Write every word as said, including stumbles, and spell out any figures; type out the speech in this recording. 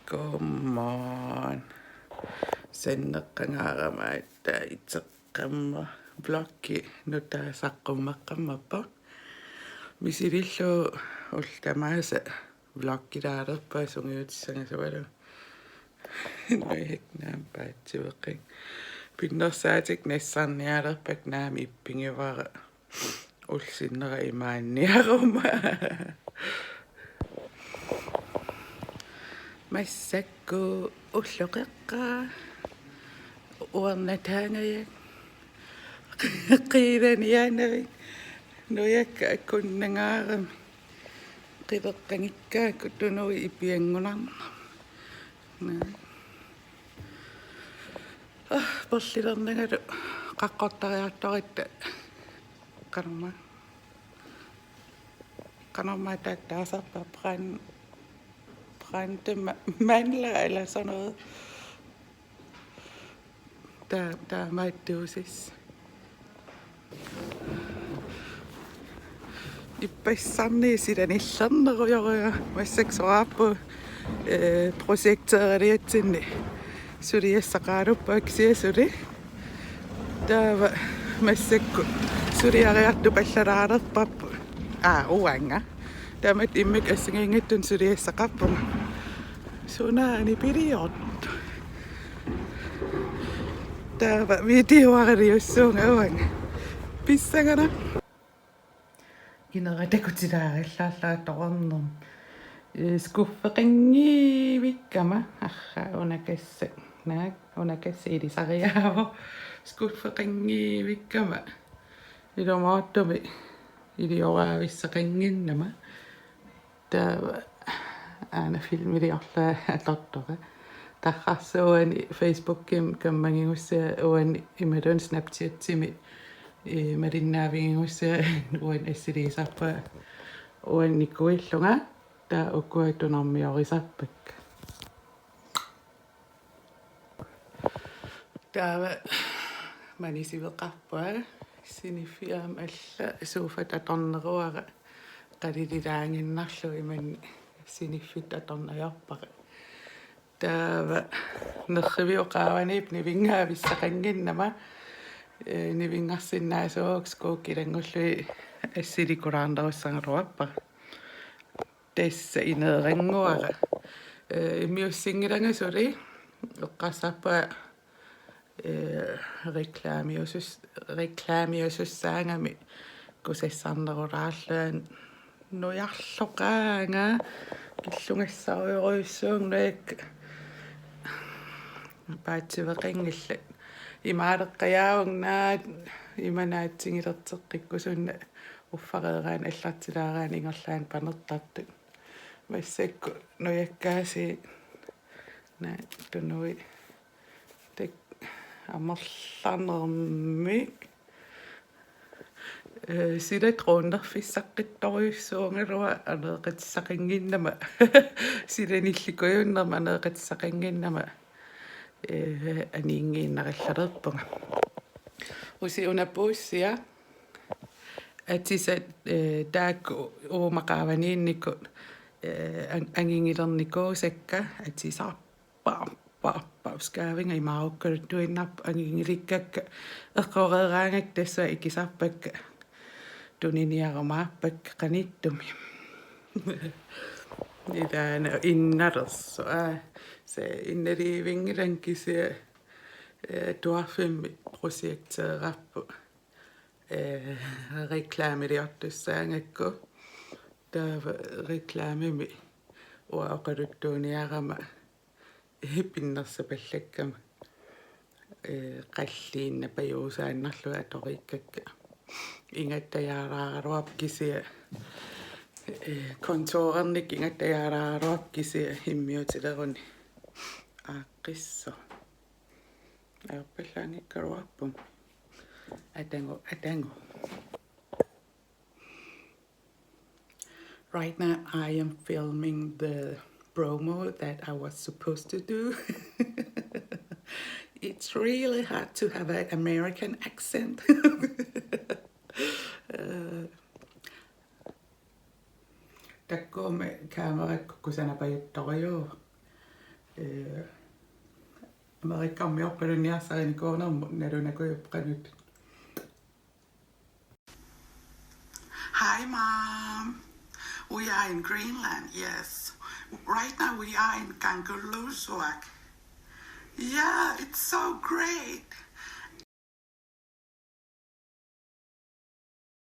Godmorgen. Sanneqqangaarama aatsaat iteqqamma vloggi nutaaq saqqummeqqammerpoq. Misilillugu ullut tamaasa vloggilaalerpunga sungiutissagasugalugu. Nujakka naamik paatsiveqanngilanga. Pinnersaatikka nassarnialerpakka naamik ippigivara. Ullut sinnera imaanniaruma. Massakkut ulloqeqqata uernataangajak qiilaniaannavik nujakka akunnangaarami qileqqanngikkaakku tunuit ipianngunarnermik. Naa. Ah, perlilernagalu qaqqortariartoratta. Qanormaa. Qanormaa taakku taasarpaat brand-, brandte ma-, mandler eller sådan noget. Taa-, taamaattuusissaaq. Ippassarnissaq nillernerujorujussuuvoq massakkut soraarput, eh, projekteeraliatsinni suliassaqaruppunga kisianni suli. Taava massakkut suliariartupallalaalerparput. Aa, uanga. Taamatut immikkut assigiinngitsunik suliassaqarpunga. Sunaani piliortoq. Taava videoaraliussuunga uanga. Pissanganaq. Inera takutilaarillaarlunga toqqarnermik. Eh, skuffeqanngivikkama arraa unakassaq. Naak unakassaq ilisariaavoq. Skuffeqanngivikkama. Ilumoortumik ilioraavisseqannginnama. Taava aana filmiliorlunga atortoqa. Tarrarsuuani Facebookimi kammagigussaanga uani imaluunniit Snapchatimi, eh, malinnaavigigussaanga uani assiliisarpunga uani nikuillunga taava ukua tunarmiorisarpakka. Taava manisiveqarpunga siniffiit aamma alla sofat atorneruara qalililaaginnarlugu imannak siniffiit atorneq ajorpara. Taava nerriviup qaavaniippoq nivinngaavissaqannginnama, eh, nivinngarsinnaasuugukku skuukki ilanngullugit assilikulaarnerussagaluarpara. Tassa ineerannguara. Eh, immiussinngilanga suli eqqarsarpunga, eh, reklaamiusus-, reklaamiusussaagami kusassarnerulaarlunga nujarloqaanga killugassarujorujussuunga paatsiveqanngillat. Imaaleqqajaavunga naak ima naatsigilerteqqikkusunga uffareeraanni allartilaaraanni ingerlaannaq panertartut. Massakkut nujakkaasiit naak tunuit tak amerlanermik. Eh, sila dronerfissaqqittorujussuugaluarlunga aneeqatissaqannginnama. Sila nillikujunnarmik aneeqatissaqannginnama. Eh, aniinngiinnarallalerpunga. Usi una puussia. Atisat, eh, taakku uuma qaavaniinnikut, eh, an-, angigilernikuusakka atisarput. Pa, pa, pa, skaavinga imaarukkaluttuinnarput angigilikkakka eqqoreeraangakka tassa ikisarpakka tuniniarumaarpakka qanittumi. Ilaana innalersoq. Aa, se innaliivinngilanga kisianni, eh, tuarfimmi projekteerarput. Eh, reklamiliortussaagakku. Taava reklamimi uanga oqaluttuuniarama pinnersapallakkama, eh, qalliinnapajuusaannarlunga atoriikkakka. Ingattajaaraaraluarpoq kisianni, eh, kontorernikkut ingattajaaraaraluarpoq kisianni immiutileruni. Aaqqissoq. Ajorpallaanngikkaluarpunga. Atagu, atagu. Right now, I am filming the promo that I was supposed to do. It's really hard to have an American accent. Uh, takkuummat kaamerakkut kusanapajuttorujuuvoq. Eh, Amerikamiorpalunniarsarinikuunermut nalunakujup qanut. Hi, Mom. We are in Greenland, yes. Right now we are in Kangerlussuaq. Yeah, it's so great.